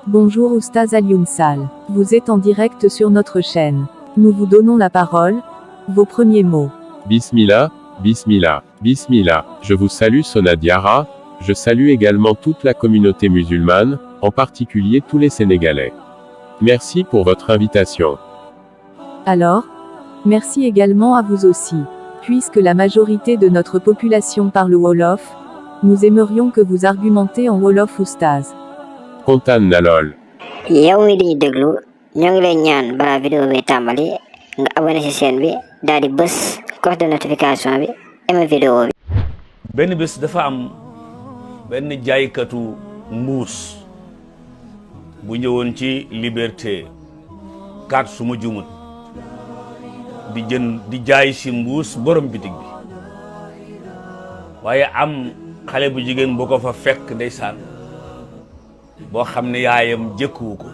Bonjour Oustaz Alioune Sall. Vous êtes en direct sur notre chaîne. Nous vous donnons la parole. Vos premiers mots. Bismillah, Bismillah, Bismillah. Je vous salue Sona Diarra. Je salue également toute la communauté musulmane, en particulier tous les Sénégalais. Merci pour votre invitation. Alors, merci également à vous aussi. Puisque la majorité de notre population parle Wolof, nous aimerions que vous argumentez en Wolof Oustaz. kontaan na lool. yow mi di déglu ñoo ngi lay ñaan balaa vidéo bi tàmbali nga abonné ci chaîne bi daal di bës cloche de notification bi aimé vidéo bi. benn bés dafa am benn jaaykatu mbuus bu ñëwoon ci Liberté 4 su ma jumut di jaay si mbuus borom bitig bi waaye am xale bu jigéen bu ko fa fekk ndeysaan boo xam ne yaayam jëkkuwu ko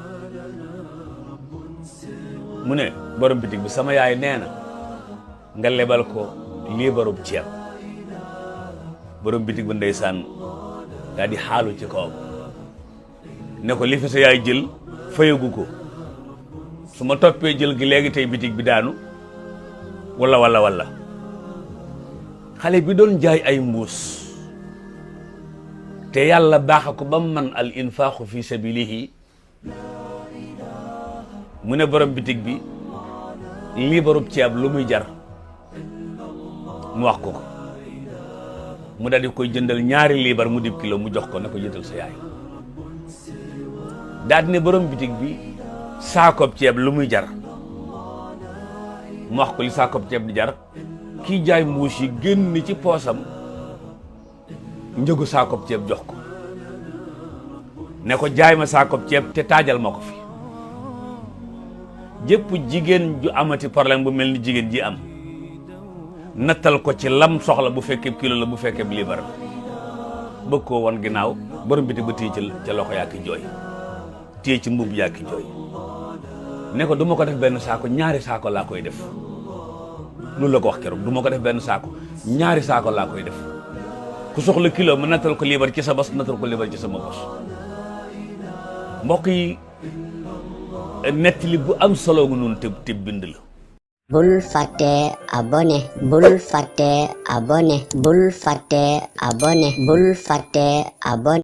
mu ne borom bitig bi sama yaay nee na nga lebal ko liibarub ceeb borom bitig bi ndeysaan daal di xaalu ci kawam ne ko li fi sa yaay jël fayagu ko su ma toppee jël gi léegi tey bitig bi daanu wala xale bi doon jaay ay mbuus te yàlla baaxa ko ba man al infaaxu fi sabilihi mu ne borom bitig bi liibarub ceeb lu muy jar mu wax ko mu daal di koy jëndal ñaari liibar mu dib kilo mu jox ko ne ko jëndal sa yaay daal di ne borom bitig bi saakob ceeb lu muy jar mu wax ko li saakob ceeb di jar kii jaay mbuus yi génn ci poosam njëgu saakob ceeb jox ko ne ko jaay ma saakob ceeb te taajal ma ko fi jëpp jigéen ju amati problème bu mel ni jigéen ji am nattal ko ci lam soxla bu fekkee kilo la bu fekkee liibar la bëgg koo won ginnaaw borom bitig ba téye ca loxo yaa ki jooy téye ci mbubb yaa ki jooy ne ko du ma ko def benn saako ñaari saako laa koy def loolu la ko wax keroog du ma ko def benn saako ñaari saako laa koy def ku soxla kilo ma nattal ko liibar ci sa bos nattal ko liibar ci sama bos mbokk yi nettali bu am solo gu noonu te bind la. bul fàtte abonné bul fàtte abonné bul fàtte abonné bul fàtte abonné